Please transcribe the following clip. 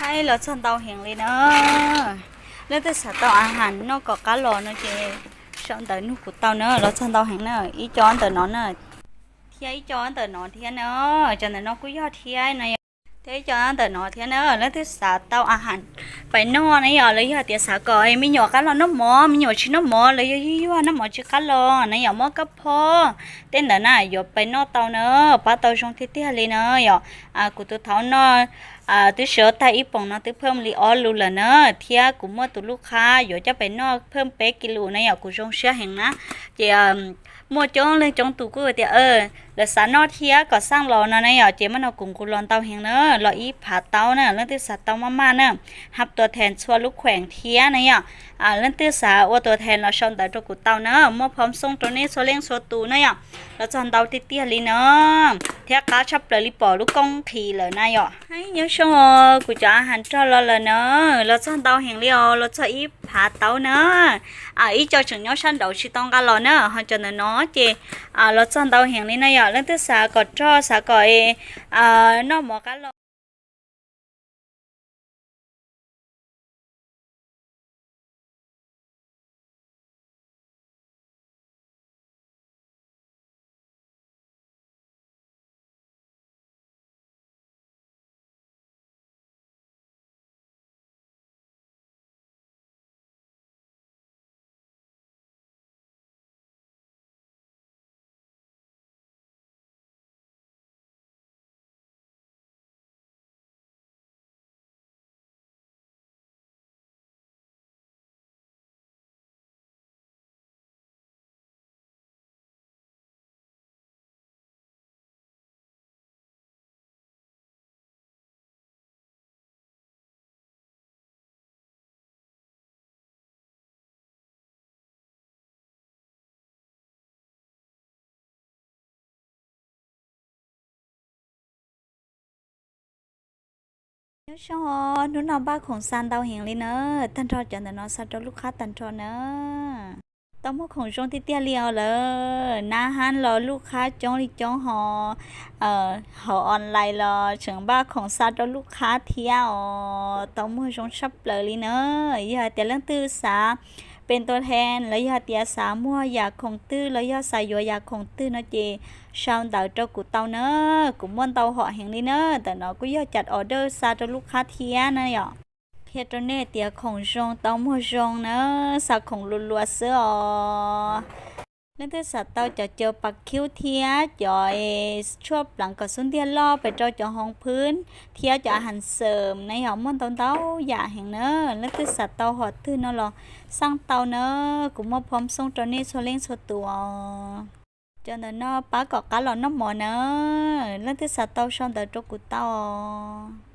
Los txog ntau heev li na. Leej twg xav tau a has noj kom qab los no ces sau ntawv nug kuv tau na. Los txog ntau heev na, ib co ntawm no na, thiab ib co ntawm no thiab na. Cov ntawm no kuj yog thiab na yom. Thiab ib co ntawm no thiab na, leej twg xav tau a has pais noj na yom, los yog tias xav kom me nyuam qab los noj mov, me nyuam tsis noj mov los yog yuag yuag noj mov tsis qab los na yom, muaj kab phob tej ntawd na yuav pais noj tau na, pab tau zoo tiag tiag li na yom. Kuv tus thaub noj twb sib tag ib poom no twb phaj li ob lus lawm na, thiab kuv muaj tus lub qhab yuav coj pais noj phaj peb kis lus na yom, kuv zoo siab heev na. Ces muaj coob leej coob tus kuj tias lawv xav noj thiab kom xaj los no na yom, ces muaj no kuv nqus los ntau heev na, los ib phav tau na, leej twg xav tau maj maj na, hab tua thees txhua lub khueem thiab na yom. Leej twg xav ua tua thees los sau ntawv rau kuv tau na, muaj phom xoob rau nej txhua leej txhua tus na yom. Los txog ntau tiag tiag li na, thiab qab tshaj plaws li pom lub koob qhis lawm na yom. Nyob zoo, kuv cov a has rog los lawm na, los txog ntau heev li os, los txog ib phav tau na. Ib co tseem nyob sab nraud tsis tau nqa los na, ho cov ntawm no ces los txog ntau heev li na yom, leej twg xav kom rog xav kom noj mov qab los. Nyob zoo, hnub no npaj khoom xa ntau heev li na, tag nrho cov ntawm no xa rau lub qhab tag nrho na. Tau muag khoom zoo tiag tiag li os lawm, nab hab los lub qhab coob li coob ho, hauv online los tseem npaj khoom xa rau lub qhab thiab os, tau muag zoo tshaj plaws li na. Yog hais tias leej twg xav pes tua thees los yog hais tias xav muag yam khoom twg los yog xav yuav yam khoom twg no ces sau ntawv rau kuv tau na, kuv muaj ntau hom heev li na, ntawm no kuj yog cam order xa rau lub qhab thiab na yom. Qhia rau nej tias khoom zoo tau muag zoo na, xa khoom luas luas xwb os. Leej twg xav tau cov caw pas khib thiab cov tshuaj pleev kom xub ntiag loj pes rau cov hoov phwb thiab cov a has xeem na yom, muaj ntau ntau yam heev na. Leej twg xav tau hom twg no los xaj tau na, kuv muaj phom xoob rau nej txhua leej txhua tus os. Cov ntawm no pab kom qab los noj mov na, leej twg xav tau sau ntawv rau kuv tau os.